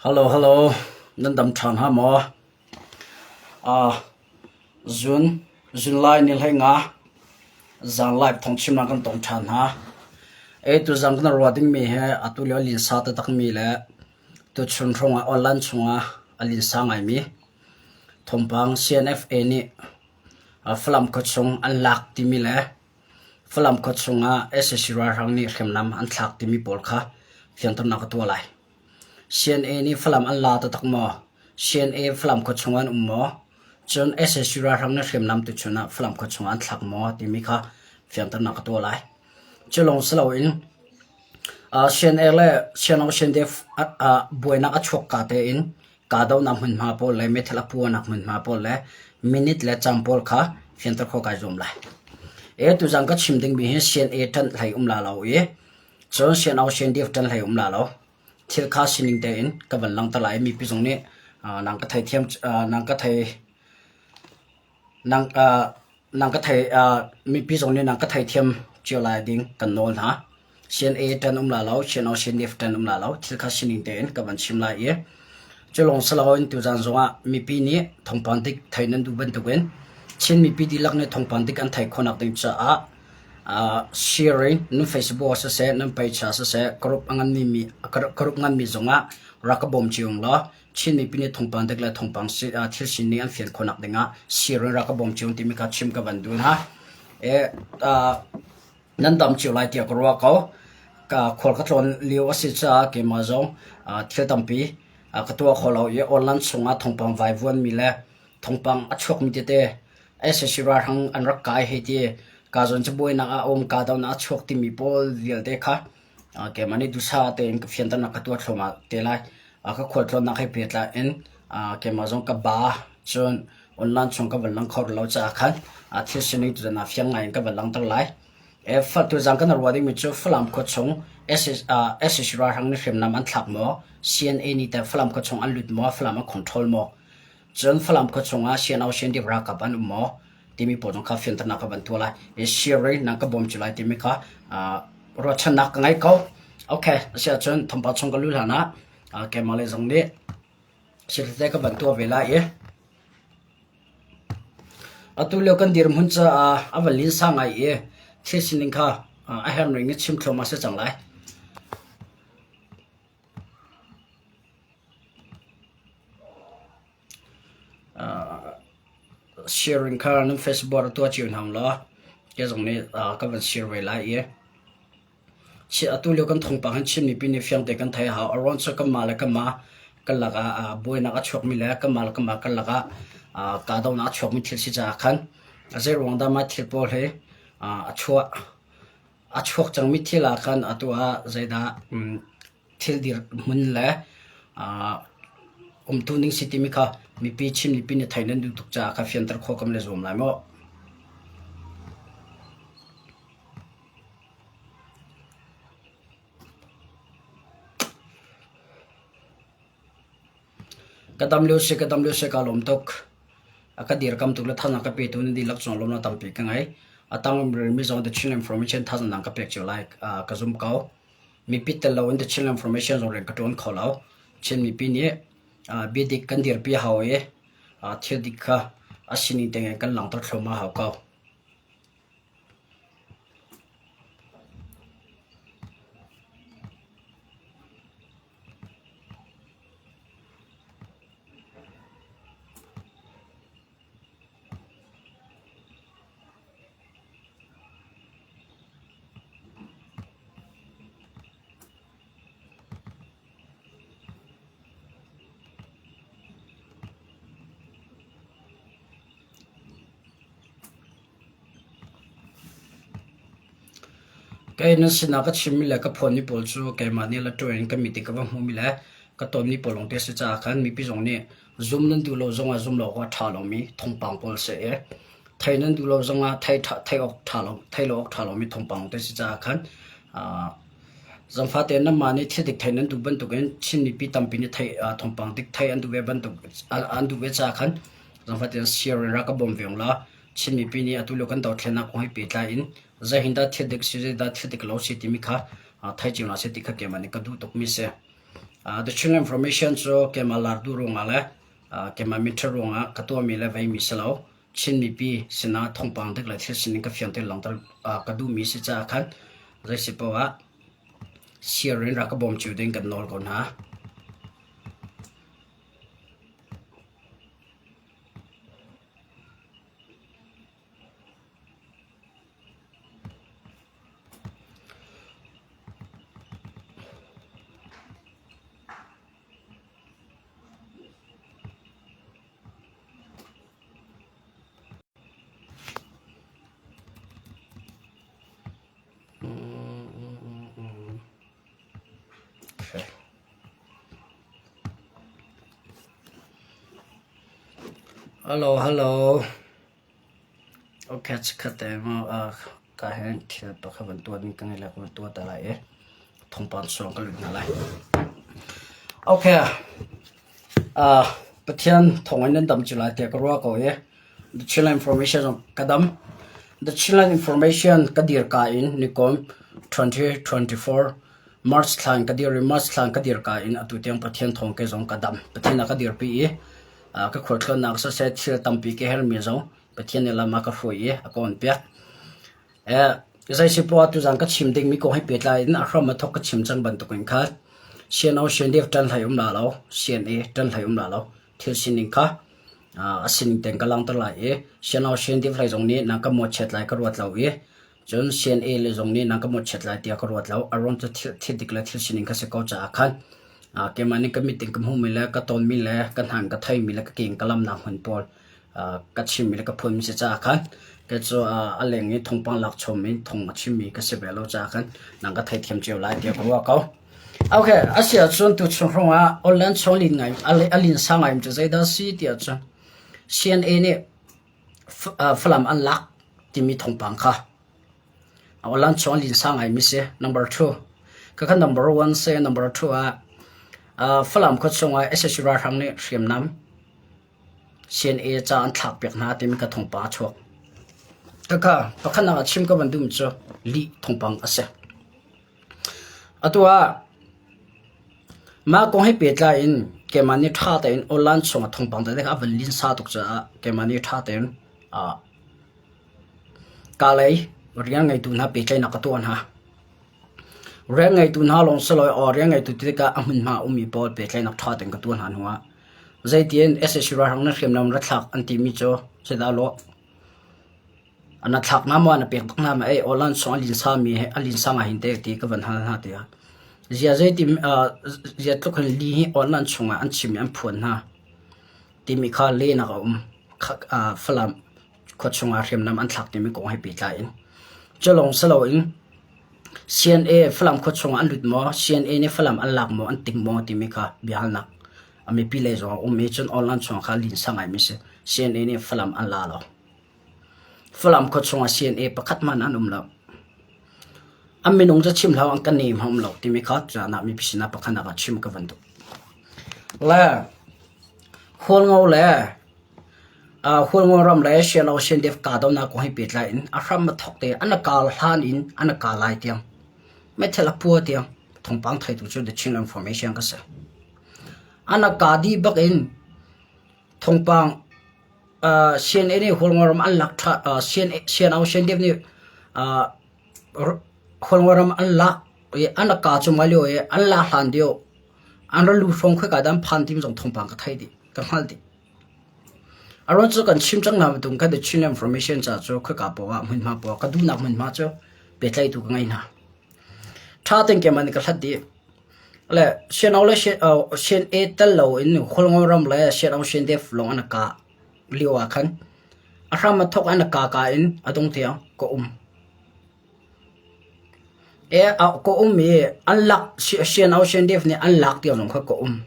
Hello, hello. Nan dam ṭhan ha maw? Uh, zun, zun lai ni hlei nga zan live thawngchimnak kan tong ṭhan hna. E tu zan kan ruah dingmi he atu lio linsa taktakmi le tuchun hrawng ah online chungah a linsa ngaimi thawngpang CNFA nih Falam khuachung an lak timi le Falam khuachung ah sac ralhrang nih hriamnam an thlak timi pawl kha fianternak ka tuah lai. CNA nih Falam an la taktak maw? CNA Falam khuachung ah an um maw? Cun sac ralhrang nih hriamnam tuchun ah Falam khuachung ah an thlak maw timi kha fianternak ka tuah lai. Cu lawng si loin CNA le CNO CNDF buainak a chuak ka tein kahdohnak hmunhma pawl le meithal a puahnak hmunhma pawl le minute le cang pawl kha fianter khawh kai zuam lai. E tuzan ka chim dingmi hi CNA ṭanh hlei um la lo i cun CNO CNDF ṭanh hlei um la lo. Thil kha sining tein ka van langhter lai i mipi zong nih nang ka theithiam nang ka thei Nang nang ka thei mipi zong nih nang ka theithiam cio lai ding kan nawl hna. CNA ṭan um la lo, CNO CNF ṭan um la lo, thil kha sining tein ka van chim lai i cu lawng si loin tuzaan zongah mipi nih thawngpang dik thei nan duh bantukin Chin mipi dihlak nih thawngpang dik an theih khawhnak ding caah sharing nan Facebook ah siseh, nan page ah siseh, group a nganmi mi group nganmi zongah rak ka bawm cio law Chin mipi nih thawngpang dik le thawngpang thil sining an fian khawhnak dingah sir in rak ka bawm cio timi kha chim ka van duh hna. E, nan dam cio lai tiah ka ruah ko. Ka khual ka tlawn lio a si caah keimah zong thil tampi ka tuah kho lo i online chungah thawngpang vaivuanmi le thawngpang a chuakmi tete SSC ralhrang an rak kai hei ti ka zawn cabuainak ah a um ka donak a chuak timi pawl vialte kha Keimah nih duhsah tein ka fianternak ka tuah thluahmah te lai. Ka khualtlawnnak he pehtlai in keimah zong ka ba cun online chung ka van lang kho rih lo caah khan thil sining tutan ah fiang ngai in ka van langhter lai. Tuzaan kan ruah dingmi cu Falam khuachung sac ralhrang nih hriamnam an thlak maw? CNA nih teh Falam khuachung an lut maw? Falam an control maw? Cun Falam khuachung ah CNO CNDF ralkap an um maw? timi pawl zong kha fianternak ka van tuah lai. I share in nan ka bawm cu lai timi kha ruahchannak ka ngei ko. Okay, asiahcun thawngpang chung ka lu hlan ah keimah le zong nih sitete ka van tuah ve lai i atu lio kan dirhmun caah a van linsa ngai i thil sining kha a herh ning in chim thluahmah si cang lai. Sharing kha nan Facebook ah tuah cio hna law kei zong nih ka van share ve lai i atu lio kan thawngpang hin Chin mipi nih fiang tein kan theih a hau. A ruang cu kanmah le kanmah kan lakah buainak a chuakmi le kanmah le kanmah kan lakah kahdohnak a chuakmi thil si caah khan zeiruang dah mah thil pawl hi a chuah a chuak cangmi thil ah khan atu ah zeidah thil dirhmun le umtu ning si timi kha mipi Chin mipi nih theih nan duh tuk caah kha fianter khawh kam le zuam lai maw? Ka dam lio si, ka dam lio si kaa lawm tuk. A ka dirkam tuk le thazaang ka petu nan dihlak cung lawmnak tampi ka ngei. A tang mi zong The Chin Information thazaang ka pek cio lai ka zum ko. Mipi tel loin The Chin Information zong rian ka ṭuan kho lo. Chin mipi nih biadik kan dirpi a hau i thil dik kha a sining tein kan langhter thluahmah a hau ko. Kei nan sinah ka chimmi le ka phuanmi pawl cu keimah nih la in ka mit i ka va hmuhmi le ka tonmi pawl lawngte a si caah khan mipi zong nih zum nan duh lo zongah zum lo awk a ṭha lomi thawngpang pawl a si i thei nan duh lo zongah thei thei awk ṭha lo thei lo awk ṭha lomi thawngpang lawngte a si caah khan Zangfah tein nanmah nih thil dik theih nan duh bantukin Chin mipi tampi nih theih thawngpang dik theih an duh ve bantuk an duh ve caah khan zangfah tein share in rak ka bawm ve ung law Chin mipi nih atu lio kan dothlennak kong he pehtlai in zeihin dah thil dik si zeidah thil dik lo si timi kha thei cio hna seh ti kha keimah nih ka duh tukmi si. The Chin Information cu keimah lar duh ruangah le keimah minṭhat ruangah ka tuahmi le veimi si lo. Chin mipi sinah thawngpang dik le thil sining ka fiangte langhter ka duhmi si caah khan zei si paoh ah share in rak ka bawm cio ding kan nawl ko hna. Hello, hello. Okay, chikkhat te maw ka hin thil pakhat van tuah ding ka ngei le ka van tuah ta lai i thawngpang suang ka lut hna lai. Okay. Uh, Pathian thawng in nan dam cu lai tiah ka ruah ko i The Chinland Information zong ka dam. The Chinland Information ka dir ka in nikum 2024 March thla in ka dir i March thla in ka dir ka in atu tiang Pathian thawng ke zong ka dam. Pathian a ka dirpi i ka khualtlawnnak siseh thil tampi ka hermi zong Pathian nih lam a ka hruai i a ka onpiak. Zei si poah tuzaan ka chim dingmi kong he pehtlai in a hram a thawk ka chim cang bantukin khan CNO CNDF ṭan hlei um la lo, CNA ṭan hlei um la lo. Thil sining kha a sining tein ka langhter lai i CNO CNDF hlei zong nih nang ka mawhchiat lai ka ruat lo i Cun CNA le zong nih nan ka mawhchiat lai tiah ka ruat lo. A ruang cu thil dik le thil sining kha si ko caah khan keimah nih ka mit in ka hmuhmi le ka tonmi le ka hna in ka theimi le ka ke in ka lamnak hmun pawl ka chimmi le ka phuanmi si caah khan kei cu a leng i thawngpang lak chom in thawng a chimmi ka si ve lo caah khan nan ka theithiam cio lai tiah ka ruah ko. Okay, a si ahcun tuchung hrawng ah online chung lin ngai a linsa ngai cu zeidah si tiah cun CNA nih Falam an lak timi thawngpang kha Alan chung linsa ngaimi si. Number 2. Khakha number 1 si. Number 2 ah Falam khua chungah sac ralhrang nih hriamnam CNA ca an thlak piak hna timi ka thawngpang a chuak. Khakha pakhatnak ah chim ka van duhmi cu lih thawngpang a si. Atu ah mah kong he pehtlai in keimah nih ṭha tein online chungah thawngpang tete kha a van linsa tuk caah keimah nih ṭha tein kaa lei rian ngeitu hna pehtlaihnak ka tuah hna. Rian ngeitu hna lawng si lo i rian ngeitu ti tikah a hmunhma a ummi pawl pehtlaihnak ṭha tein ka tuah hna hnuah zeitin sac ralhrang nih hriamnam ra thlak an timi cu zeidah a lawh? Na thlak hna maw na pek bak hna maw ei online chung a linsa mi he a linsa ngai hin te ti ka van hal hna tiah zia zeiti zia tluk hin li hi online chungah an chim i an phuan hna timi kha lehnak a um Falam khua chungah hriamnam an thlak timi kong he pehtlai in cu lawng si loin CNA Falam khua chungah an lut maw CNA nih Falam an lak maw an ting maw timi kha biahalnak a mipi lei zong a um i cun online chung kha linsa ngaimi si CNA nih Falam an la lo. Falam khua chungah CNA pakhat hmanh an um lo. An minung cu chim hlah an kan nem um lo timi kha caan ah mipi sinah pakhat ah chim ka van duh. Le Hualngo le Hualngo ram le Siano Siandef kahdohnak kong he pehtlai in a hram a thawk te an kal hlan in an kal lai tiang meithal a pua tiang thawngpang theitu cu The Chin Information ka si. An ka dih bak in thawngpang CNA nih Hualngoram an lak ṭha CNO CNDF nih Hualngoram an lak i an rak kaa cung lio i an lak hlan deuh an ra lu hrawng khoika dah an phan timi zong thawngpang ka theih dih ka hngalh dih. A ruang cu kan chim cang hna bantuk khan The Chin Information ca cu khoika paoh ah hmunhma paoh ka duhnak hmunhma cu pehtlaihtu ka ngei hna. Ṭha tein keimah nih ka hlat dih. Le CNO le CNA tel loin Hualngoram le CNO CNDF lawng an kah lio ah khan a hram a thawk an ka ka in a dong tiang ka um. E ka um i an lak CNO CNDF nih an lak tiang zong kha ka um.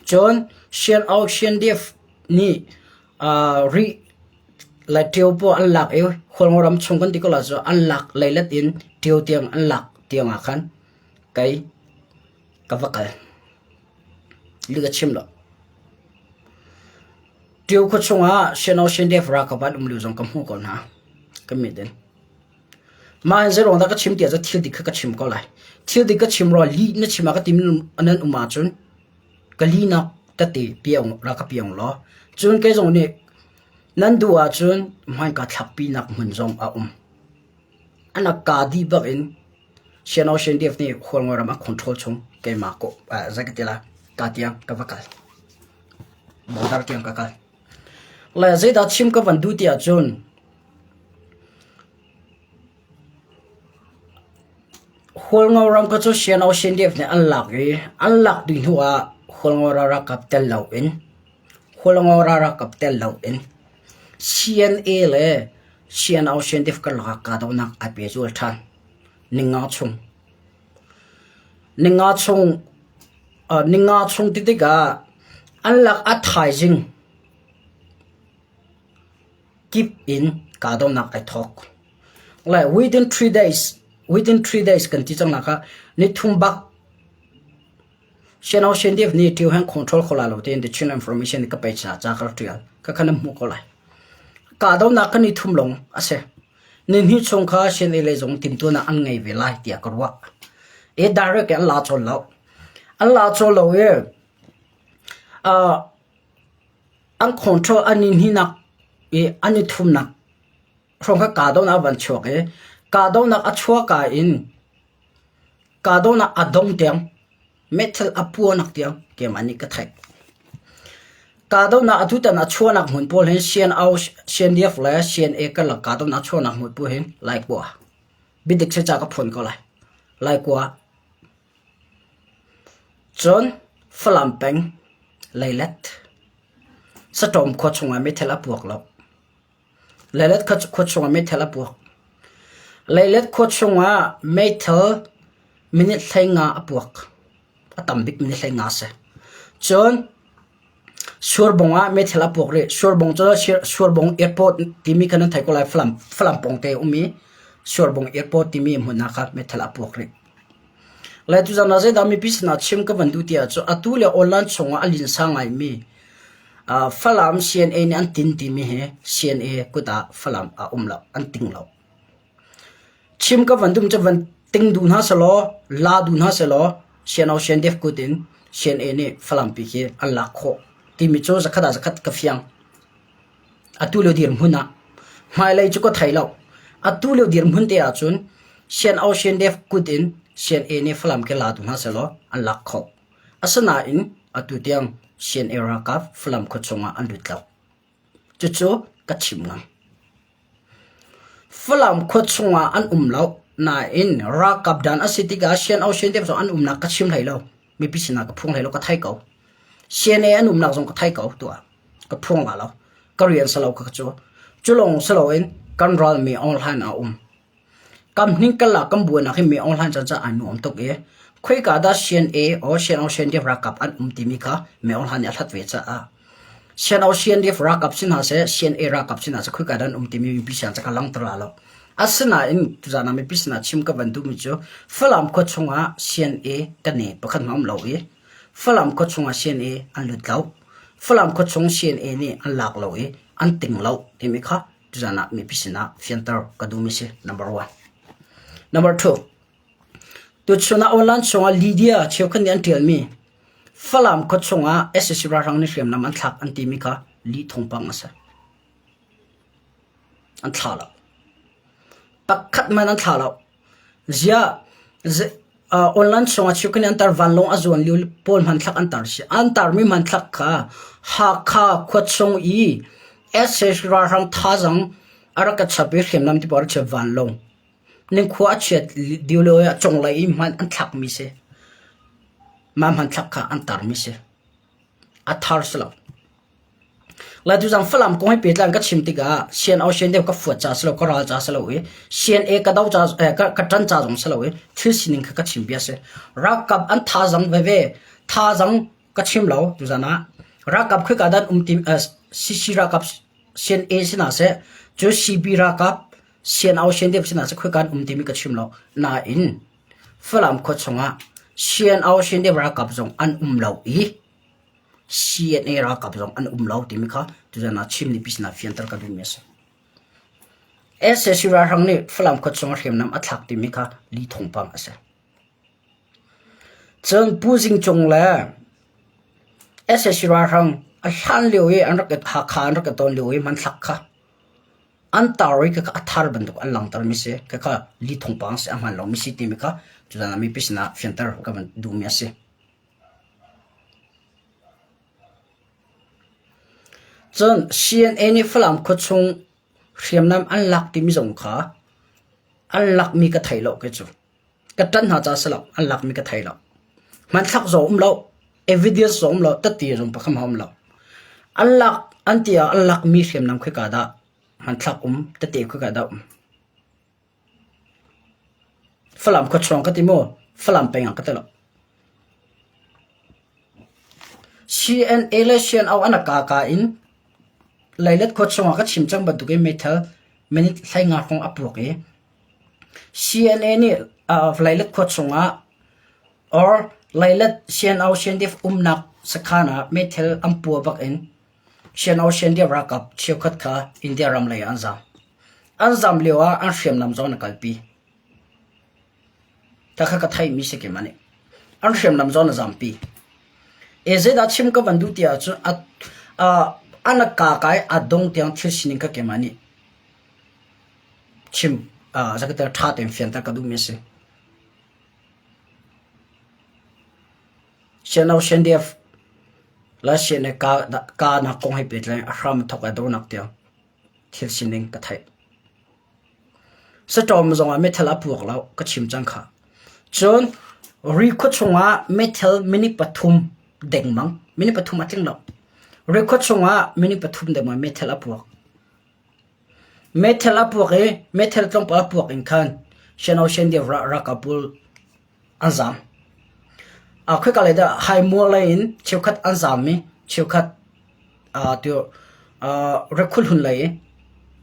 Cun CNO CNDF nih rih le ṭio pawl an lak i Hualngoram chung kan ti ko la cu an lak leilet in ṭio tiang an lak tiang ah khan Kei ka va kal. Li ka chim lo. Ṭio khua chungah Sino Sindef ralkap an um lio zong ka hmuh ko hna. Ka mit in. Mah hin zeiruang dah ka chim tiah cun thil dik kha ka chim ko lai. Thil dik ka chim rua lih na chim ah ka tim nan um ahcun ka lihnak tete piang rak ka piang law cun kei zong nih nan duh ahcun hmaika thlakpinak hmun zong a um. An a ka dih bak in Sian CNDF nih Hualngo ram a control chung keimah ko zei ka ti lai ka tiang ka va kal. Border tiang ka kal. Le zeidah chim ka van duh ti ahcun Hualngo ram kha cu Sian CNDF nih an lak i an lak dih hnu ah Hualngo ralkap tel loin Hualngo ralkap tel loin CNA le CNO CNDF karlak ah kahdohnak ai pehzul ṭhan. Ninga chung. Ninga chung ninga chung ti tikah an lak a thaizing kip in kahdohnak ai thawk. Le within 3 days, within 3 days kan ti cang nak ah nithum bak CNO CNDF nih ṭio hen control kho lai lo tiin the Chin Information ka pe ca ca ka rak ṭial. Ka khan na hmuh ko lai. Kahdohnak kan i thum lawng a si. Nihnih chung kha CNA lei zong timhtuahnak an ngei ve lai tiah ka ruah. E direct in an la cawl lo. An la cawl lo i uh, an control an i hnihnak i an i thumnak hrawng kha kahdohnak van chuak i kahdohnak a chuahka in kahdohnak a dong tiang Meithal a puahnak tiang keimah nih ka theih. Kahdohnak atutan a chuahnak hmun pawl hin CNO, CNDF le CNA karlak kahdohnak a chuahnak hmun pawl hin Laikua. Biadik si ca ka phuan ko lai. Laikua. Cun Falam peng Leilet. Saṭawm khua chungah meithal a puak lo. Leilet khua chungah meithal a puak. Leilet khua chungah meithal minute 15 a puak. A tam bik minute 15 a si. Cun Surbung ah meithal a puak rih. Surbung cu Surbung airport timi kha nan theih ko lai. Falam, Falam pawngte a um i Surbung airport timi hmun ah khan meithal a puak rih. Le tuzan ah zeidah mipi sinah chim ka van duh ti ahcun atu le online chungah a linsa ngaimi Falam CNA nih an tin timi hi CNA kut ah Falam a um lo, an ting lo. Chim ka van dum cu van ting duh hna selaw, la duh hna selaw, CNO CNDF kut in CNA nih Falam pi khi an lak khawh timi cu zakhat ah zakhat ka fiang. Atu lio dirhmun ah hmailei cu ka thei lo. Atu lio dirhmun te ahcun CNO CNDF kut in CNA nih Falam khi la duh hna selaw an lak khawh. Asinain atu tiang CNA ralkap Falam khuachung ah an lut lo. Cucu ka chim ngam. Falam khuachung ah an um lo nain ralkap dan a si tikah CNO CNDF zong an umnak ka chim hlei lo. Mipi sinah ka phuang hlei lo ka thei ko. CNA an umnak zong ka thei ko tuah. Ka phuang la lo. Ka rian si lo ka cu. Cu lawng si loin kan ral mi online a um. Kam hnih karlak kan buainak hi mi Aung Hlaing caah ai nuam tuk i khoika dah CNA or CNO CNDF ralkap an um timi kha mi Aung Hlaing nih a hlat ve caah CNO CNDF ralkap si hna seh CNA ralkap si hna seh khoika dah an um timi mipi siang cu ka langhter la lo. Asinain tuzaan ah mipi sinah chim ka van duhmi cu Falam khua chungah CNA kan i pakhat hmanh um lo i Falam khua chungah CNA an lut lo. Falam khua chung CNA nih an lak lo i an ting lo timi kha Tuzaan ah mipi sinah fianter ka duhmi si number one. Number two, tuchun ah online chungah Lydia cheukhat nih an ṭialmi Falam khua chungah sac ralhrang nih hriamnam an thlak an timi kha lih thawngpang a si. An thla lo. Pakhat hmanh an thla lo. Ziah online chungah cheukhat nih an tar vanlawng a zuan lio pawl hmanthlak an tar si. An tarmi hmanthlak kha Hakha khuachung i sac ralhrang thazaang a rak ka chap i hriamnam ti pawl a rak chiah vanlawng ning khua a chiat lio lio ah cunglei i hman an thlakmi si. Mah hmanthlak kha an tarmi si. A thar si lo. Lai tuzang Falam kong he pehtlai in ka chim tikah CNO CNDF ka fuat ca si lo, ka ral ca si lo i CNA ka do ca ka ka ṭan ca zong si lo i thil sining kha ka chim bia si. Ralkap an thazang veve thazang ka chim lo tuzan ah. Ralkap khika dan um tim CC ralkap CNA sinah seh cu CB ralkap CNO CNDF sinah seh khika an um timi ka chim lo. Nain Falam khua chungah CNO CNDF ralkap zong an um lo i CNA ralkap zong an um lo timi kha tuzan ah Chin mipi sinah fianter ka duhmi a si. Sac ralhrang nih Falam khuachung ah hriamnam a thlak timi kha li thawngpang a si. Cun Pu Zing Cung le sac ralhrang a hlan lio i an rak i Hakha an rak i ton lio i hmanthlak kha an tar i khakha a thar bantuk an langhtermi si. Khakha li thawngpang a si, a hmaan lomi si timi kha tuzaan ah mipi sinah fianter ka van duhmi a si. Cun CNA nih Falam khuachung hriamnam an lak timi zong kha an lakmi ka thei lo kei cu. Ka ṭanh hna caah si lo, an lakmi ka thei lo. Hmanthlak zong um lo, evidence zong um lo, tatti zong pakhat hmanh um lo. An lak an ti ah an lakmi hriamnam khika dah hmanthlak um, tette khika dah um. Falam khuachuang ka ti maw? Falam peng ah ka ti lo. CNA le CNO an a kaka in Leilet khua chungah ka chim cang bantukin meithal minute 15 hrawng a puak i CNA nih Leilet khua chungah or Leilet CNO CNDF umnak sakhan ah meithal an puah bak in CNO CNDF ralkap cheukhat kha India ram lei ah an zaam. An zaam lio ah an hriamnam zong an kalpi. Khakha ka theihmi si keimah nih. An hriamnam zong na zampi. E zeidah chim ka van duh ti ahcun a an a ka kai a dong tiang thil sining kha keimah nih chim zakater ṭha tein fianter ka duhmi a si. CNO CNDF la CNA ka ka nak kong he pehtlai a hram a thok a donak tiang thil sining ka theih. Saṭawm zongah meithal a puak lo, ka chim cang kha. Cun Rikhua chungah meithal minute pathum dengmang, minute pathum a tling lo. Rikhua chungah minute pathum dengmang meithal a puak. Meithal a puak i meithal tlawmpal a puak in khan Shan Shan ralkap pawl an zaam. Khoika lei dah Haimual lei in cheukhat an zaam i cheukhat Rikhulhun lei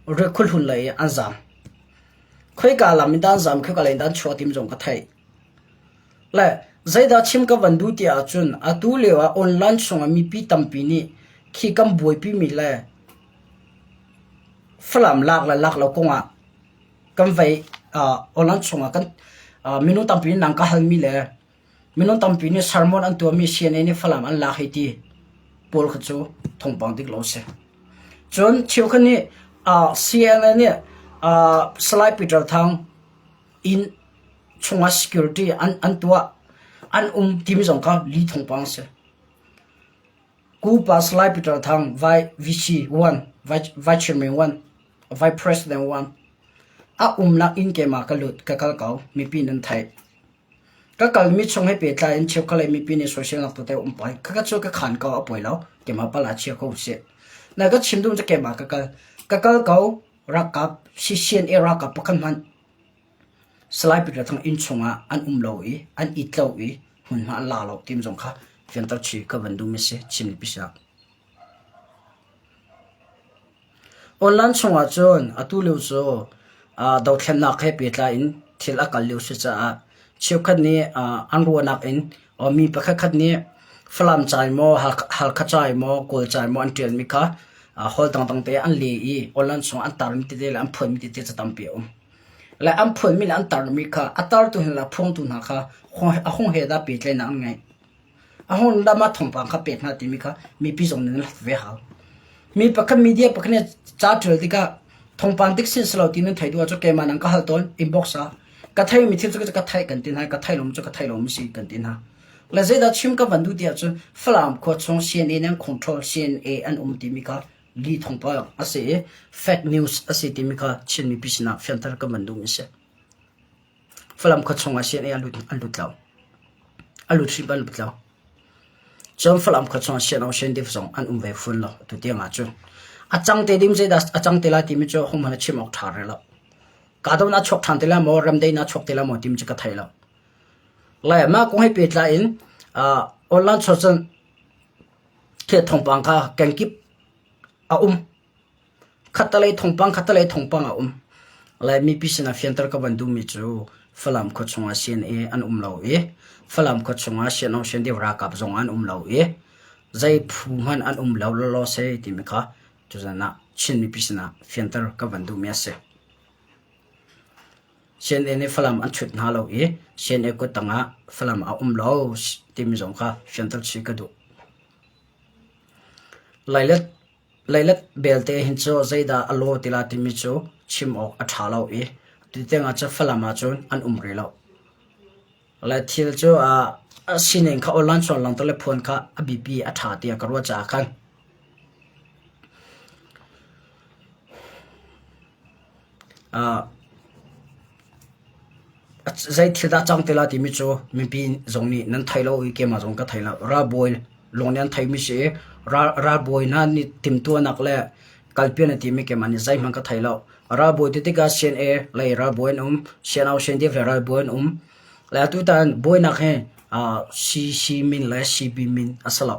Rikhulhun lei an zaam. Khoika lam in dah an zaam, khoika lei in dah an chuah timi zong ka theih. Le zeidah chim ka van duh ti ahcun atu lio ah online chungah mipi tampi nih khi kan buaipimi le Falam lak le lak lo kongah kan vei online chungah kan minung tampi nih nang ka halmi le minung tampi nih sermon an tuahmi CNA nih Falam an lak hei ti pawl kha cu thawngpang dik lo si. Cun cheukhat nih CNA nih Salai Peter Thang inn chungah security an an tuah an um timi zong kha li thawngpang si. Kupa Salai Peter Thang Vai VC 1 Vice Chairman 1 Vice President 1 A umnak inn keimah ka lut ka kal ko mipi nan theih. Ka kalmi chung he pehtlai in cheukhat lei mipi nih soiselnak tete um pah. Khakha cu ka khan ko a poi lo. Keimah pal ah chia ko usih. Na ka chim duh cu keimah ka kal. Ka kal ko ralkap CCNA ralkap pakhat hmanh Salai Peter Thang inn chungah an um lo i an it lo i hmunhma an la lo tim zong kha fianter chi ka van duhmi si Chin mipi sinah. Online chungah cun atu lio cu dothlennak he pehtlai in thil a kal lio si caah cheukhat nih an ruahnak in mi pakhatkhat nih Falam ca in maw, Halkha ca in maw, Kawl ca in maw an ṭialmi kha holh dangdang te an leh i online chungah an tarmi tete le an phuanmi tete cu tampi a um. Le an phuanmi le an tarmi kha a tartu hna le a phuangtu hna kha a hung he dah pehtlaihnak an ngeih. A hung lam ah thawngpang kha pek hna timi kha mipi zong nih nan hlat ve hau. Mi pakhat media pakhat nih ca ṭial tikah thawngpang dik sin si lo ti nan theih duh ahcun keimah nang ka hal tawn inbox ah ka theimi thil cu ka theih kan ti hna ka theih lomi cu ka theih lomi si kan ti hna. Le zeidah chim ka van duh ti ahcun Falam khua chung CNA nih an control CNA an um timi kha li thawngpang a si i fake news a si timi kha Chin mipi sinah fianter ka van duhmi a si. Falam khua chungah CNA an lut an lut lo. A lut hrim an lut lo. Cun Falam khua chungah CNO CNDF zong an um ve fawn lo atu tiang ahcun. A cang te ding zeidah a cang te lai timi cu hohmanh a chim awk ṭha rih lo. Kahdohnak a chuak ṭhan te lai maw, remdaihnak a chuak te lai maw timi cu ka thei lo. Le mah kong he pehtlai in uh, online chawchan thil thawngpang kha kenkip a um. Khattelei thawngpang khattelei thawngpang a um. Lai mipi sinah fianter ka van duhmi cu Falam khua chungah CNA an um lo i Falam khua chungah CNO CNDF ralkap zong an um lo i zei phu hmanh an um lo lawlaw se timi kha tuzan ah Chin mipi sinah fianter ka van duhmi a si. CNA nih Falam an chut hna lo i CNA kuttang ah Falam a um lo timi zong kha fianter chih ka duh. Leilet Leilet belte hin cu zeidah a law ti la timi cu chim awk a ṭha lo i tutiang ah cun Falam ah cun an um rih lo. Le thil cu a sining kha online chuan langter le phuan kha a biapi a ṭha tiah ka ruah caah khan. Zei thil dah cang ti la timi cu mipi zong nih nan thei lo i keimah zong ka thei lo. Ralbawi lawng nih an theimi si i ralbawi hna nih timhtuahnak le kalpi an i timi keimah nih zeihmanh ka thei lo. Ralbawi ti tikah CNA lei ralbawi an um, CNO CNDF lei ralbawi an um. Le atutan buainak hi CC min le CB min a si lo.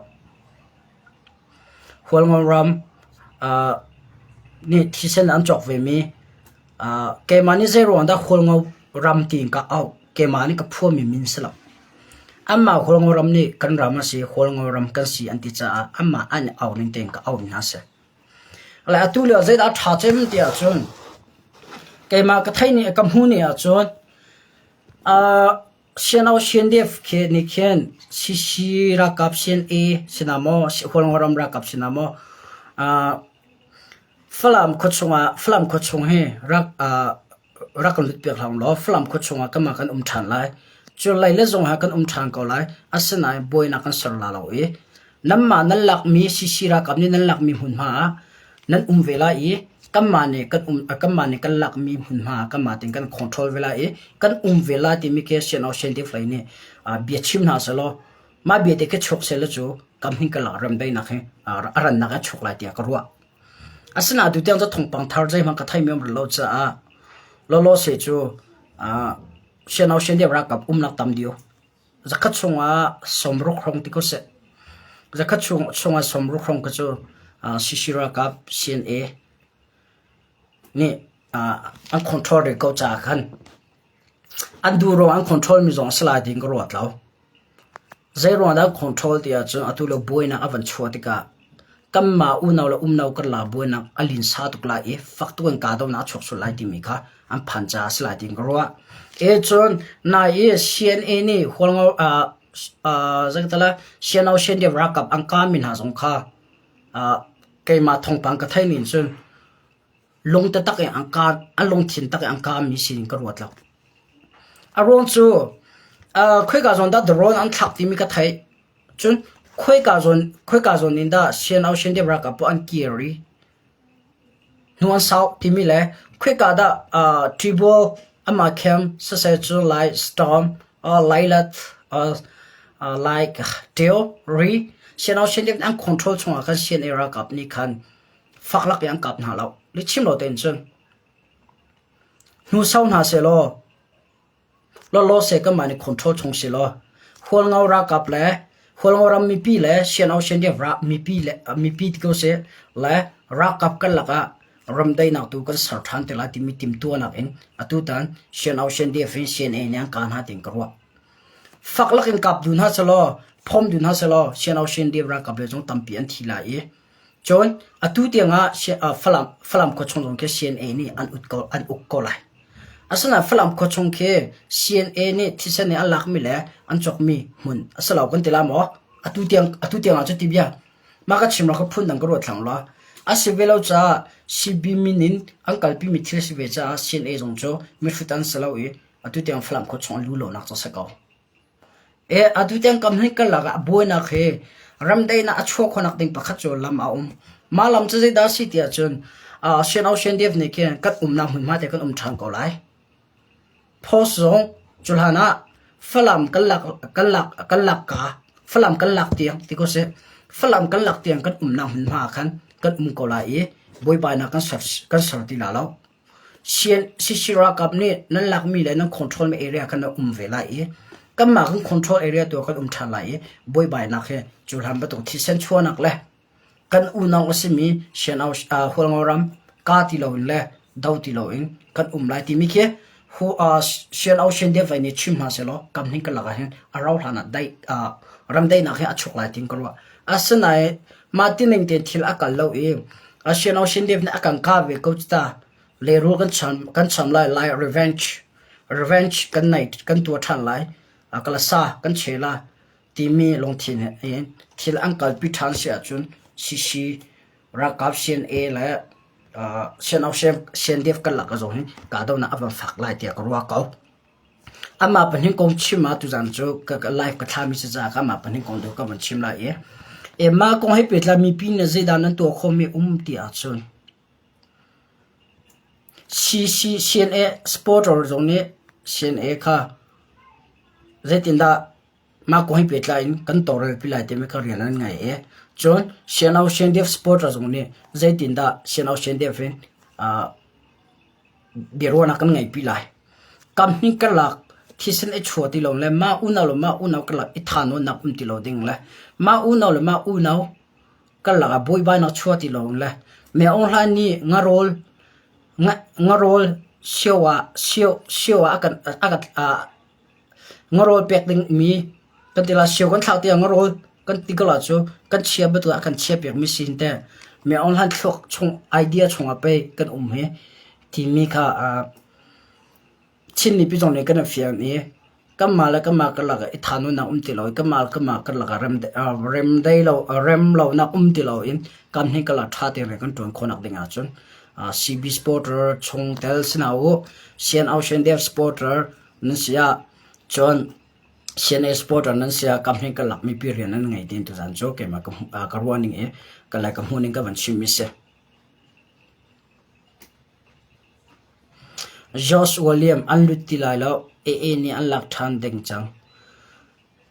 Hualngo ram nih thisen an cawk vemi keimah nih zeiruang dah Hualngo ram tiin ka auh? Keimah nih ka phuahmi min si lo. Anmah Hualngo ram nih kan ram a si, Hualngo ram kan si an ti caah anmah an i auh ning tein ka auh hna a si. Le atu lio zeidah a ṭha cem ti ahcun keimah ka theih nih ka hmuh ning ahcun CNO CNDF khi nih khin CC ralkap CNA sinah maw Hualngo ram ralkap sinah maw Falam khuachung ah Falam khuachung hi rak rak kan lut piak hlah law Falam khuachung ah kanmah kan um ṭhan lai. Cu lei le zong ah kan um ṭhan ko lai. Asinain buainak kan ser la lo i nanmah nan lakmi CC ralkap nih nan lakmi hmunhma ah nan um ve lai i kanmah nih kan um kanmah nih kan lakmi hmunhma ah kanmah tein kan control ve lai i kan um ve lai timi khi CNO CNDF lei nih bia chim hna sehlaw mah bia te khi chuak sehlaw cu kam hin kan lak remdaihnak hi a rannak a chuak lai tiah ka ruah. Asinain atu tiang cu thawngpang thar zeihmanh ka theimi um rih lo caah lawlaw se cu CNO CNDF ralkap umnak tam deuh Zakhat chungah 60 hrawng ti ko seh. Zakhat chungah 60 hrawng kha cu CC ralkap CNA nih an control rih ko caah khan an duh ruang an control mi zong a si lai tiin ka ruat lo. Zei ruang dah an control ti ahcun atu le buainak a van chuah tikah kanmah unau le umno karlak buainak a linsa tuk lai i fak tuk in kahdohnak a chuak sual lai timi kha an phan caah a si lai tiin ka ruah. E cun nai i CNA nih Hualngo zeitala CNO CNDF ralkap an kahmi hna zong kha keimah thawngpang ka theih ning cun lung taktak in an kah an lungthin tak in an kahmi si in ka ruat lo. A ruang cu khoika zawn dah drone an thlak timi ka theih. Cun khoika zawn khoika zawn in dah CNO CNDF ralkap pawl an kir i hnu an sau timi le khoika dah Ṭibual amah camp siseh cu lai Storm Lailat like Tio Ri CNO CNDF nih an control chungah khan CNA ralkap nih khan fak lak in an kap hna lo. Lihchim lo tein cun hnu sau hna sehlaw Lawlaw seh kanmah nih control chung si law Hualngo ralkap le Hualngo ram mipi le CNO CNDF mipi le mipi ti ko seh le ralkap kan lakah ramdaihnak tu kan ser ṭhan te lai timi timhtuahnak in atutan CNO CNDF in CNA nih an kah hna tiin ka ruah. Fak lak in kap duh hna selaw phom duh hna selaw CNO CNDF ralkap le zong tampi an thi lai i cun atu tiangah Falam Falam khuachung zong khi CNA nih an ut ko an uk ko lai. Asinain Falam khuachung khi CNA nih thisen in an lakmi le an cawkmi hmun a si lo kan ti lai maw? Atu tiang atu tiang ah cu ti bia. Mah ka chim ka phun dang ka ruat thlang lo. A si ve lo caah CB min in an kalpimi thil si ve caah CNA zong cu mihrut an si lo i atu tiang Falam khuachung an luh lonak cu a si ko. Atu tiang kam hnik karlak ah buainak hi ramdaihnak a chuah khawhnak ding pakhat cu lam a um. Mah lam cu zeidah a si ti ahcun Asian Ocean Depth nih khin kan umnak hmunhma te kan um ṭhan ko lai. Post zong cu hlan ah Falam kan lak kan lak kan lak ka Falam kan lak tiang ti ko seh. Falam kan lak tiang kan umnak hmunhma ah khan kan um ko lai i buaibainak kan ser kan ser ti la lo. CC ralkap nih nan lakmi le nan control mi area khan nan um ve lai i kanmah kan control area tu ah kan um ṭhan lai i buaibainak hi cu hlan bantuk thisen chuahnak le kan unau a simi Hualngo ram ka ti loin le do ti loin kan um lai timi khi CNO CNDF lei nih chim hna sehlaw kam hning kan lak ahhin a rau hlan ah daih ram daihnak hi a chuak lai tiin ka ruah. Asinain mah tining tein thil a kal lo i CNO CNDF nih a kan kah ve ko cu ta. Lehrul kan cham kan cham lai lai revenge. Revenge kan nei kan tuah ṭhan lai. Kalasa kan che la timi lungthin in thil an kalpi ṭhan si ahcun CC ralkap CNA le CNO CNDF kan lak zong hi kahdohnak a van fak lai tiah ka ruah ko. Amah pahnih kong chim ah tuzan cu ka live ka thlami si caah amah pahnih kong deuh ka van chim lai i e mah kong he pehtlai mipi nih zeidah nan tuah khawhmi um ti ahcun CC CNA supporter zong nih CNA kha zeitindah mah kong he pehtlai in kan tawlrelpi lai timi kha rian an ngei i cun CNO CNDF supporter zong nih zeitindah CNO CNDF in biaruahnak kan ngeihpi lai. Kamhnih karlak thisen i chuah ti lo le mah unau le mah unau karlak i thahnawnnak um ti lo ding le mah unau le mah unau karlak ah buaibainak chuah ti lo le Me Aung Hlaing nih ngarawl ngarawl sio ah sio sio ah a kan a kan Ngarawl pek dingmi kan ti lai. Sio kan thlak tiah ngarawl kan ti ko ahcun kan chia bantuk ah kan chia piakmi si hin teh mi Aung Hlan thluak chung idea chungah pei kan um hi timi kha Chin mipi zong nih kan i fiang i kanmah le kanmah karlak ah i thanunak um ti lo i kanmah le kanmah karlak ah remdei lo rem lonak um ti loin kam hnih karlak ṭha tein rian kan ṭuan khawhnak ding ahcun CB supporter chungtel si hna u, CNO CNDF supporter nan si ah cun CNA supporter nan si ah kam hnih karlak mipi rian nan ngei tiin tuzan cu keimah ka ruah ning i ka le ka hmuh ning ka van chimmi si. Josh William an lut ti lai lo. AA nih an lak ṭhan ding cang.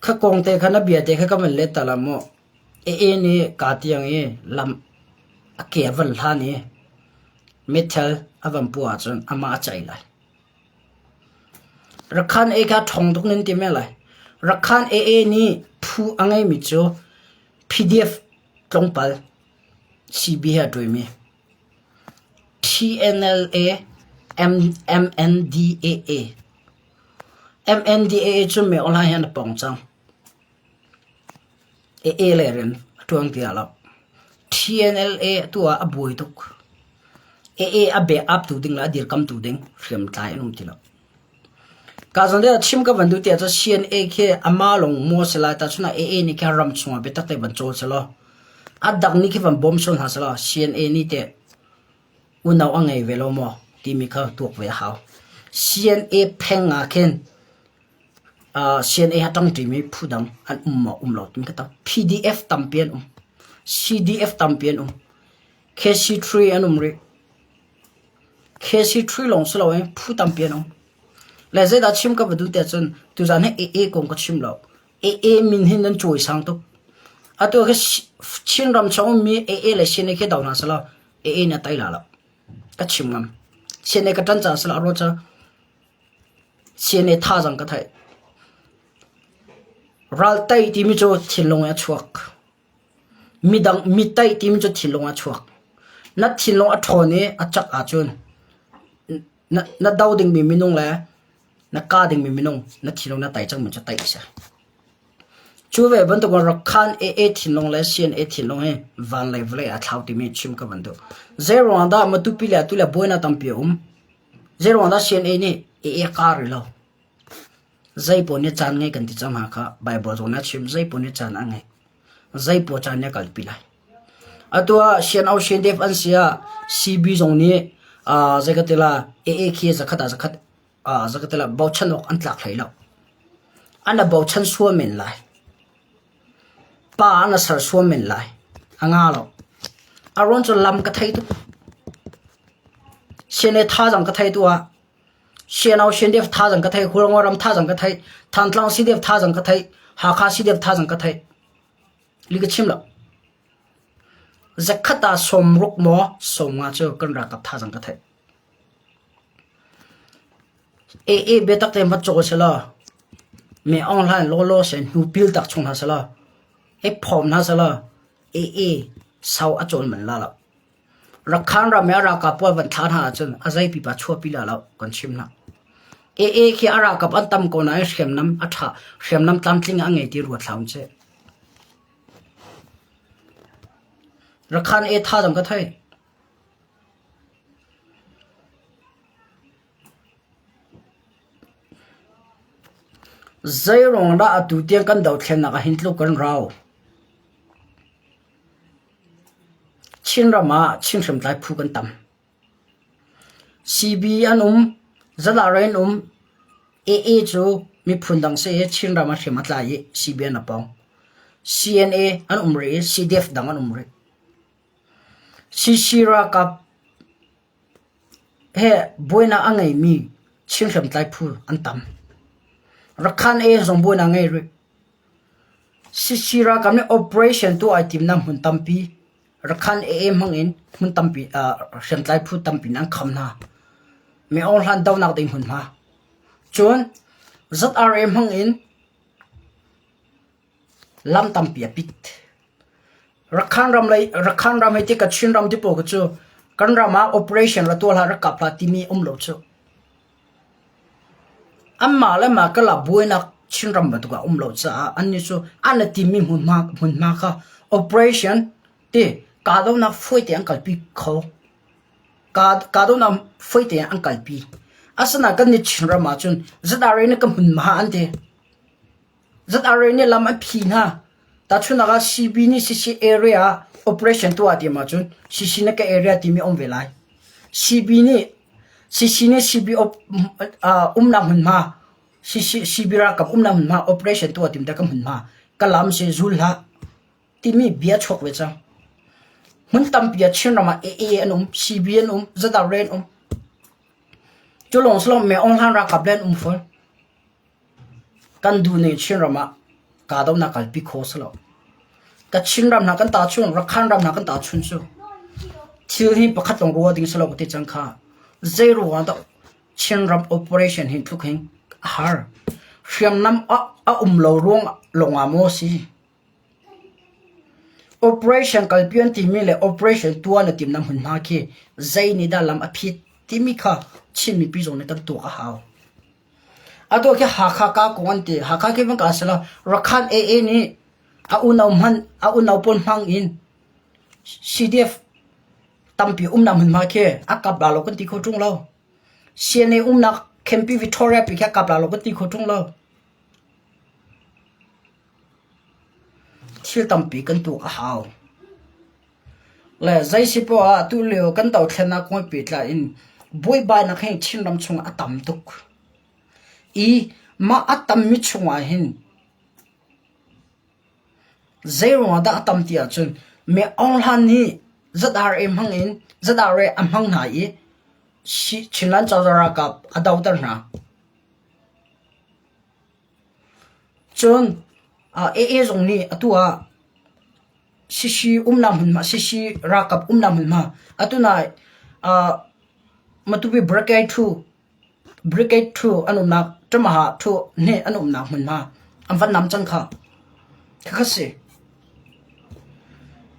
Kha kong te kha na bia te kha ka van let ta la mu. AA nih kaa tiang i lam a ke a van hlan i metal a van puah ahcun amah a cei lai. Rakhan A kha ṭhawng tuk nan ti men lai. Rakhan AA nih phu a ngeimi cu PDF tlawmpal CB he a ṭuimi TNLA MNDAA MNDAA cu me online he an pong cang. AA le rian a ṭuan ti lo. TNLA tu ah a buai tuk. AA a backup tu ding le a dirkamtu ding hriamtlai an um ti lo. Ka zon deuh chim ka van duh tiah cun CNA khi amah lawng maw si lai tahchun ah AA nih khin ram chungah biatak te van cawl selaw a dang nih khi van bawm sual hna selaw CNA nih teh unau a ngei ve lo maw timi kha tuak ve a hau. CNA pheng ah khin CNA a ṭangṭimi phu dang an um maw um lo timi kha tam. PDF tampi an um. CDF tampi an um. KC3 an um rih. KC3 lawng si loin phu tampi an um. Le zeidah chim ka va duh tiah cun tuzaan hi AA kong ka chim lo. AA min hin nan cawisang tuk. Atu khi Chinram chung ummi AA le CNA khi do hna selaw AA nih a tei la lo. Ka chim ngam. CNA ka ṭan caah si lo, a ruah cu CNA thazaang ka theih. Ral tei timi cu thinlung in a chuak. Midang mi tei timi cu thinlung a chuak. Na thinlung a ṭhawn i a cak ahcun na, na do dingmi minung le na ka dingmi minung na thinlung na tei cangmi cu tei a si. Cu ve bantuk in Rakhan AA thinlung le CNA thinlung hi van le vawlei aa thlau timi chim ka van duh. Zeiruang dah Matupi le atu le buainak tampi a um? Zeiruang dah CNA nih AA ka rih lo? Zeipaoh nih caan ngei kan ti cang hna kha Baibal zong nih a chim. Zeipaoh nih caan a ngei. Zeipaoh caan nih a kalpi lai. Atu ah CNO CNDF an si ah CB zong nih uh, zei ka ti la AA khi zakhat ah zakhat uh, zei ka ti la bochan awk an tlak hlei lo. An a bochan sual men lai. Pa an a ser sual men lai. A nga lo. A ruang cu lam ka thei tuk. CNA thazaang ka thei tu ah CNO CNDF thazaang ka thei, Hualngo ram thazaang ka thei, Thantlang CDF thazaang ka thei, Hakha CDF thazaang ka thei. Li ka chim lo. Zakhat ah sawmruk maw sawmnga cu kan ralkap thazaang ka thei. AA biatak tein va caw selaw me Aung Hlaing lawlaw sen hnu pil tak chung hna selaw e phawm hna selaw AA sau a cawl man la lo. Rakhan ram i a ralkap pawl van thlah hna ahcun a zei pipa chuahpi la lo kan chim hna. AA khi a ralkap an tam ko nain hriamnam a ṭha hriamnam tlamtling a ngei ti ruat hlah seh. Rakhan e tha zong ka thei. Zeiruang dah atu tiang kan dothlennak ah hin tluk kan rau? Chinram ah Chin hriamtlai phu kan tam. CB an um, ZRA an um, AA cu miphun dang si i Chinram ah hriam a tlai i CB an a pawng. CNA an um rih i CDF dang an um rih. CC ralkap he buainak a ngeimi Chin hriamtlai phu an tam. Rakhan AA zong buainak a ngei rih. CC ralkap nih operation tuah ai timnak hmun tampi Rakhan AA hmang in hmun tampi hriamtlai phu tampi in an kham hna. Meaung hlan donak ding hmunhma. Cun ZRA hmang in lam tampi a pit. Rakhan ram lei Rakhan ram hei ti ka Chin ram ti pawl khi cu kan ram ah operation ra tuah hlah rak kap hlah timi um lo cu. Anmah le mah kala buainak Chinram bantuk ah um lo caah annih cu an i timmi hmunhma hmunhma kha operation ti kahdohnak fawi tein an kalpi kho. Kahdohnak fawi tein an kalpi. Asinain kannih Chinram ahcun ZRA nih ka hmunhma an ti. ZRA nih lam an phi hna. Tahchunhnak ah CB nih CC area ah operation tuah ti ahcun CC na ka area timi a um ve lai. CB nih CC nih CB umnak hmunhma CC CB ralkap umnak hmunhma operation tuah tim te ka hmunhma ka lam si zul hlah timi bia chuak ve cang. Hmun tampi ah Chinram ah AA an um, CB an um, ZRA an um. Cu lawng si lo me Aung Hlan ralkap le an um fawn. Kan duh ning Chinram ah kahdohnak kalpi kho si lo. Ka Chinram hna kan tahchun, Rakhine ram hna kan tahchun cu thil hi pakhat lawng ruah ding si lo ka ti cang kha. Zei ruangah dah Chinram operation hi tluk hin a har. Hriamnam a, a um lo ruang lawngah maw si? Operation kalpi an timi le operation tuah na timnak hmunhma khi zei nih dah lam a phit timi kha Chin mipi zong nih kan tuak a hau. Atu khi Hakha ka kong an ti. Hakha khi van ka si lo. Rakhan AA nih a unau hman a unau pawl hmang in CDF tampi umnak hmunhma khi a kap la lo kan ti kho ṭung lo. CNA umnak Campi Victoria pi khi a kap la lo kan ti kho ṭung lo. Thil tampi kan tuak a hau. Le zei si poah ah tulio kan dothlennak kong he pehtlai in buaibainak hi Chinram chungah a tam tuk. I mah a tammi chungah hin zeiruangah dah a tam ti ahcun mi Aung Hlan nih ZRA hmang in ZRA a hmang hna i Chinland cozah ralkap a doter hna. Cun AA zong nih atu ah Sisi umnak hmunhma Sisi ralkap umnak hmunhma atu nai Matupi Brigade 2 Brigade 2 an umnak Ṭamaha 2 hne an umnak hmunhma an van nam cang kha. Khakha si.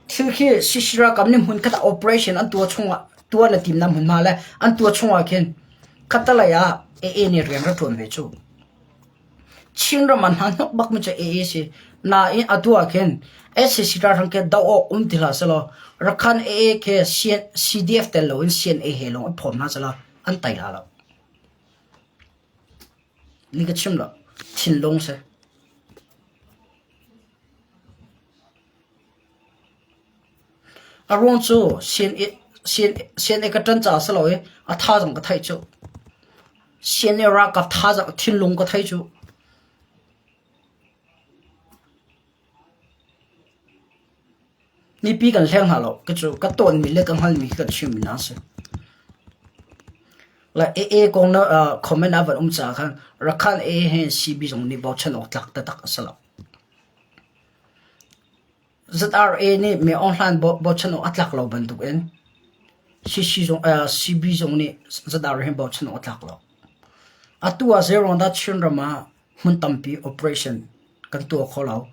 Thil khi Sisi ralkap nih hmun khat ah operation an tuah chungah tuah na timnak hmunhma le an tuah chungah khin khattelei ah AA nih rian rak ṭuan ve cu. Chinram ah hnahnok bakmi cu AA si. Nain atu ah khin sac ralhrang khi doh awk um ti hlah sehlaw Rakhan AA khi CDF tel loin CNA he lawng an phawm hna sehlaw an tei hna lo. Ni ka chim lo. Thinlung si. A ruang cu CNA ka ṭan caah si lo i a thazaang ka theih cu. CNA ralkap thazaang thinlung ka theih cu. Mipi kan hleng hna lo. Ka cu ka tawnmi le ka hngalmi khi kan chimmi hna a si. Le AA kong na comment ah van um caah khan Rakhan AA he CB zong nih bochan awk tlak taktak a si lo. ZRA nih Me Aung Hlan bochan awk a tlak lo bantukin CB zong nih ZRA hi bochan awk a tlak lo. Atu ah zeiruang dah Chinram ah hmun tampi operation kan tuah kho lo?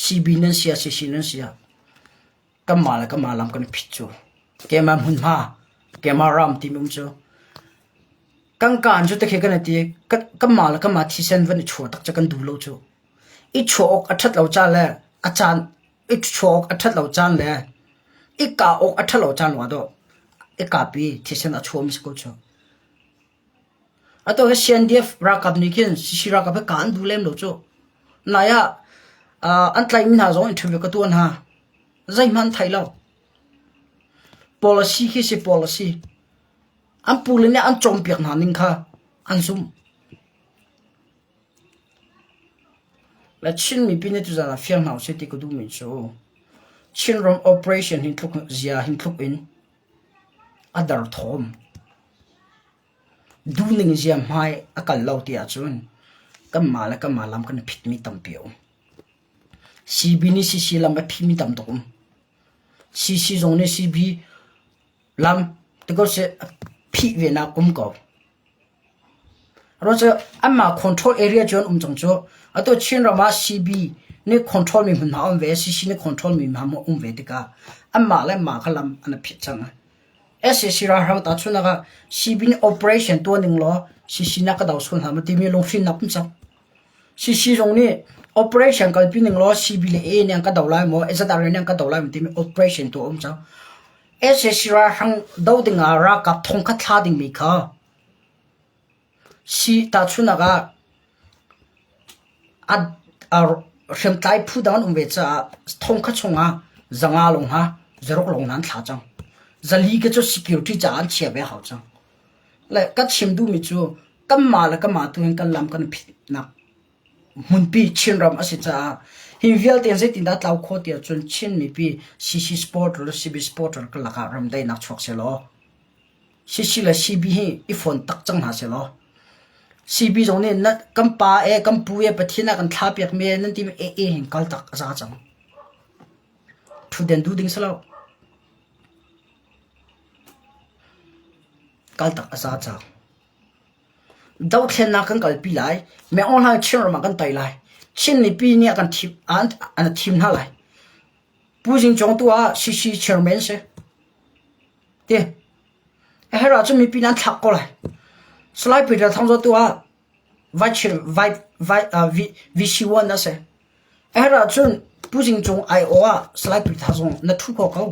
CB nan si ah CC nan si ah kanmah le kanmah lam kan i phit cu. Keimah hmunhma, keimah ram timi um cu. Kan kaan cu tikhi kan i ti, kanmah le kanmah thisen van i chuah tak cu kan duh lo cu. I chuah awk a ṭhat lo caan le a caan i chuah awk a ṭhat lo caan le i kah awk a ṭhat lo caan lawngah dawh i kahpi thisen a chuahmi si ko cu. Atu hi CNDF ralkap nih khin CC ralkap hi kah an duh lem lo cu. Nai ah an tlaihmi hna zong interview ka tuah hna. Zeihmanh an thei lo. Policy khi si policy. An pule nih an cawnpiak hna ning kha an zumh. Le Chin mipi nih tuzaan ah fiang hna usih ti ka duhmi cu Chinram operation hi tluk zia hin tluk in a derthawm. Duhning zia hmai a kal lo ti ahcun kanmah le kanmah lam kan i phitmi tampi a um. CB nih CC lam a phitmi tam tuk um. CC zong nih CB lam ti ko seh a phih ve nak um ko. Ruahcu anmah control area cu an um cang cu. Atu Chinram ah CB nih control mi hmunhma a um ve, CC nih control mi hmunhma um ve tikah anmah le anmah kha lam an i phit cang. Sac ralhrang tahchunhnak ah CB nih operation tuah ning law CC nih a ka do sual hna maw timi lunghrinnak um cang. CC zong nih operation kalpi ning law CB le AA nih an ka do lai maw, ZRA nih an ka do lai maw timi operation tuah um cang. Sac ralhrang do ding ah ralkap thongkhat thla dingmi kha Si tahchunhnak ah a hriamtlai phu dang an um ve caah thongkhat chungah zanga lawng hna, zaruk lawng hna an thla cang. Zali khi cu security caah an chia ve a hau cang. Le ka chim duhmi cu kanmah le kanmah tu hin kan lam kan phitnak hmunpi Chinram a si caah hi vialte in zeitindah tlau khawh ti ahcun Chin mipi CC supporter le CB supporter kan lakah remdaihnak chuak sehlaw CC le CB hi i fawn tak cang hna sehlaw CB zong nih na kan pa e kan pu e Pathian ah kan thla piak mi e nan ti mi e e hin kal tak a za cang. Thuden du ding si lo. Kal tak a za cang. Dothlennak kan kalpi lai. Me online Chinram ah kan tai lai. Chin mipi nih a kan thim an an thim hna lai. Pu Zing Cung tu ah CC chairman si. Ti a herh ahcun mipi nih an thlak ko lai. Salai Peter Thang Zaw tu ah Vice VC1 a si. A herh ahcun Pu Zing Cung aiawh ah Salai Peter Thang zong na ṭhu kho ko.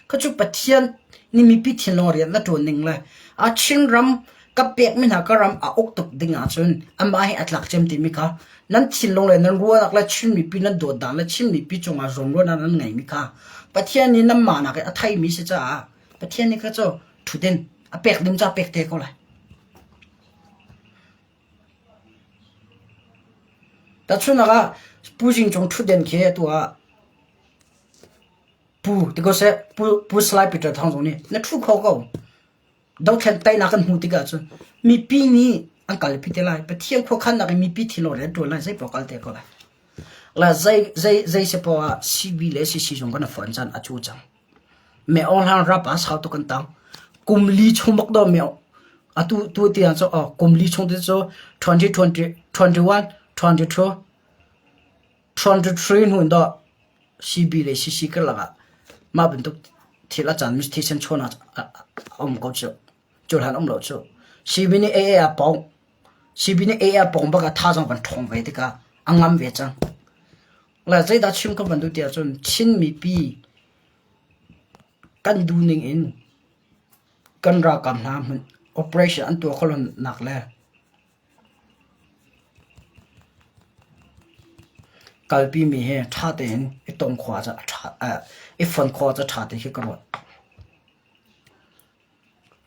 Kha cu Pathian nih mipi thinlung rian na ṭuan ning le a Chinram ka pekmi hna ka ram a uk tuk ding ahcun amah hi a tlak cem timi kha nan thinlung le nan ruahnak le Chin mipi nan dawt dan le Chin mipi cungah zawnruahnak nan ngeimi kha Pathian nih nanmah nak i a theimi si caah Pathian nih kha cu ṭhut in a pek ding cu a pek te ko lai. Tahchunhnak ah Pu Zing Cung ṭhutden khi atu ah Pu ti ko seh Pu, Pu Salai Peter Thang zong nih na ṭhu kho ko. Dothlen teinak kan hmuh tikah cun mipi nih an kalpi te lai. Pathian khuakhannak in mipi thinlung rian ṭuan lai zei paoh kal te ko lai. La zei zei zei si paoh ah CB le CC zong kan i fonh caan a cu cang. Me Aung Hlaing rap ah sau tuk kan tang. Kum li chung bak daw me atu tu tiang cu oh kum li chung te cu 2020 21 22 23 hnu in dawh CB le CC karlak ah mah bantuk thil a caan mis thisen chawn ah a um ko cu. Cu hlan um lo cu. CB nih AA a pong. CB nih AA a pong bak ah thazaang van ṭhawng ve tikah a ngam ve cang. La zeidah chim ka van duh ti ahcun Chin mipi kan duh ning in kan ralkap hna hmun operation an tuah khawh nak le Kalpimi hi ṭha tein i tong khawh ahcun a ṭha, i fonh khawh ahcun ṭha ti khi ka ruat.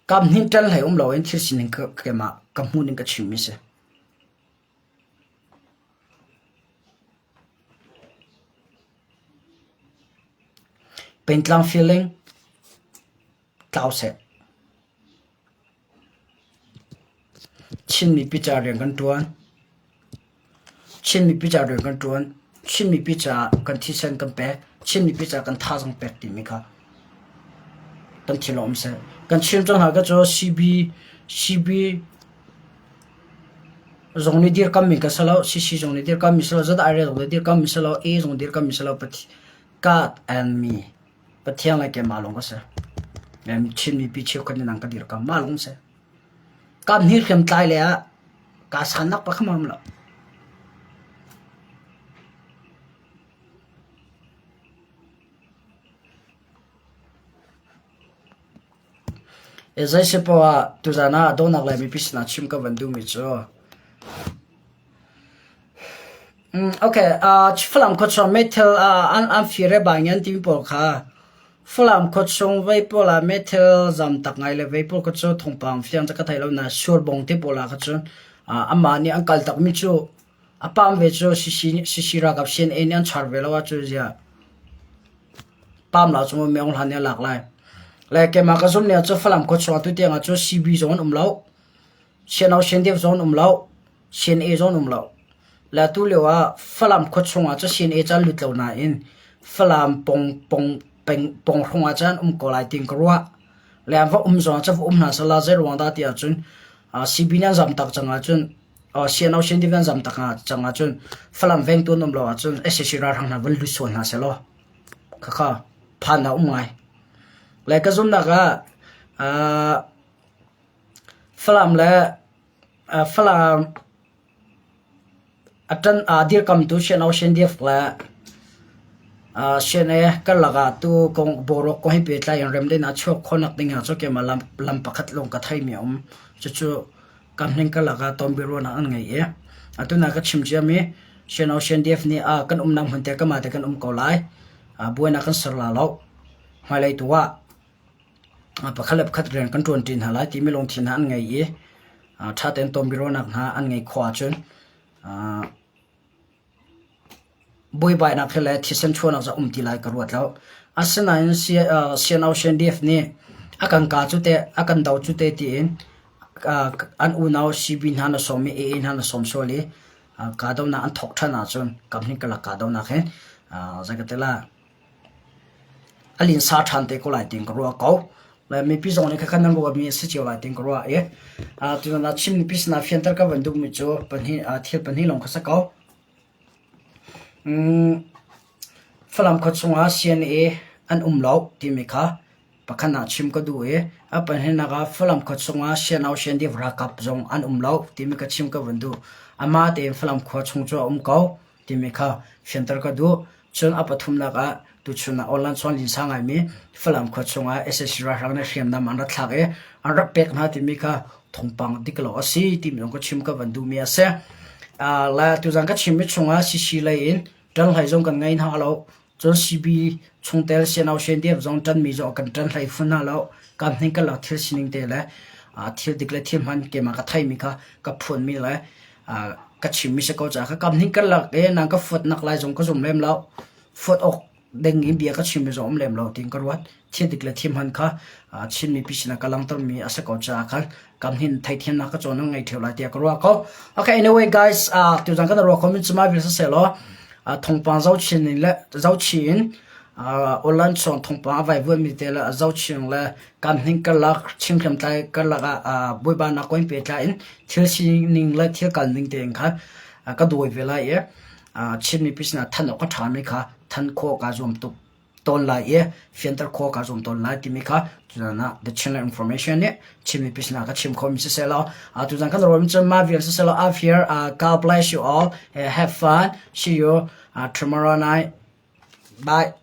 Kaphnih ṭan hlei um loin thil sining keimah ka hmuh ning ka chimmi si. Pengtlang feeling tlau seh. Chin mipi ca rian kan ṭuan. Chin mipi ca rian kan ṭuan. Chin mipi caah kan thisen kan pek. Chin mipi caah kan thazaang pek timi kha kan thinlung um seh. Kan chim cang hna ka cu CB CB zong nih dirkammi ka si lo, CC zong nih dirkammi si lo, ZRA zong nih dirkammi si lo, A zong dirkammi si lo, God and me. Pathian le keimah lawng ka si. Chin mipi cheukhat nih nang ka dirkamh mah lawng si. Kam hnih hriamtlai le ah kaa sannak pa kha um lo. Zei si poah ah tuzaan ah dawtnak le mipi sinah chim ka van duhmi cu okay, Falam khuachung meithal an fir i bang an timi pawl kha Falam khuachung vei pawl ah meithal zam tak ngai le vei pawl kha cu thawngpang fiang cu ka thei lo nain surbong te pawl ah kha cun amah nih an kal takmi cu a pam ve cu CC ralkap CNA nih an char ve lo ahcun ziah pam lo cu Maung Hlan nih a lak lai. Le keimah ka zumh ning ah cun Falam khuachung ah tutiang ah cun CB zong an um lo. CNO CNDF zong an um lo. CNA zong an um lo. Le atu lio ah Falam khuachung ah cun CNA cu an lut lo nain Falam pong pong peng ponghrong ah cun an um ko lai tiin ka ruah. Le an va um zong ah cun va um hna sehla zei ruang dah ti ahcun CB nih an zam tak cang ahcun CNO CNDF an zam tak cang ahcun Falam vengtu an um lo ahcun sac ralhrang hna van lut sual hna sehlaw khakha phan a um ngai. Le ka zumhnak ah Falam le Falam a ṭan aa dirkamtu CNO CNDF le CNA karlak ah tu kong boruak kong he pehtlai in remdaihnak a chuak khawhnak ding ah cun keimah lam pakhat lawng ka theimi a um. Cucu kamhning karlak ah tonbiaruahnak an ngei i atu na ka chim ciami CNO CNDF nih kan umnak hmun te kanmah te kan um ko lai. Buainak kan ser la lo. Hmailei tu ah Pakhat le pakhat rian kan ṭuanṭi hna lai timi lungthin hna an ngei i ṭha tein tonbiaruahnak hna an ngeih khawh ahcun buaibainak hi le thisen chuahnak cu a um ti lai ka ruat lo. Asinain CNO CNDF nih a kan kah cu teh, a kan do cu teh tiin an unau CB hna na sawm i AA hna na sawm sual i kahdohnak an thawk ṭhan ahcun kamhnih karlak kahdohnak hi zei ka ti lai A linsa ṭhan te ko lai tiin ka ruah ko. Le mipi zong nih khakhan nan ruahmi a si cio lai tiin ka ruah i tutan ah Chin mipi sinah fianter ka van duhmi cu pahnih thil pahnih lawng kha si ko. Falam khua chungah CNA an um lo timi kha pakhat ah chim ka duh i a pahnihnak ah Falam khua chungah CNO CNDF ralkap zong an um lo timi ka chim ka van duh. Amah tein Falam khua chung cu a um ko. timi kha fianter ka duh. Cun a pathumnak ah tuchun ah online chuan linsa ngaimi Falam khua chungah sac ralhrang nih hriamnam an rak thlak i an rak pek hna timi kha thawngpang dik lo a si timi zong ka chim ka van duhmi a si. Le tuzan ka chimmi chungah CC lei in ṭanhlei zong kan ngei hna lo. Cun CB chungtel CNO CNDF zong ṭanmi zong kan ṭanhlei fun hna lo. Kam hning kan lak thil sining te le thil dik le thil hman keimah ka theimi kha ka phuanmi le ka chimmi si ko caah ka kam hning karlak i nang ka fuatnak lai zong ka zum lem lo. Fuat awk ding in bia ka chimmi zong um lem lo tiin ka ruat. Thil dik le thil hman kha Chin mipi sinah ka langhtermi a si ko caah khan kam hin theithiamnak ka cawn ngei ṭheo lai tiah ka ruah ko. Okay, anyway guys, tuzan kan ruah ko min cuma vil siselaw thawngpang zohchin in le zohchin in online chung thawngpang a vaivuanmi te le zohchin le kam hning karlak Chin hriamtlai karlak ah bawipa nak ko in pehtlai in thil sining le thil kal ning tein khan ka dawi ve lai i Chin mipi sinah than awk a ṭhami kha than khawh kaa zuam tuk tawn lai i fianter khawh kaa zuam tawn lai timi kha tuzan ah The Chinland Information nih Chin mipi sinah ka chim khomi siseh law tuzan kan ruahmi cu mah vial siseh law I've here God bless you all have fun see you tomorrow night bye.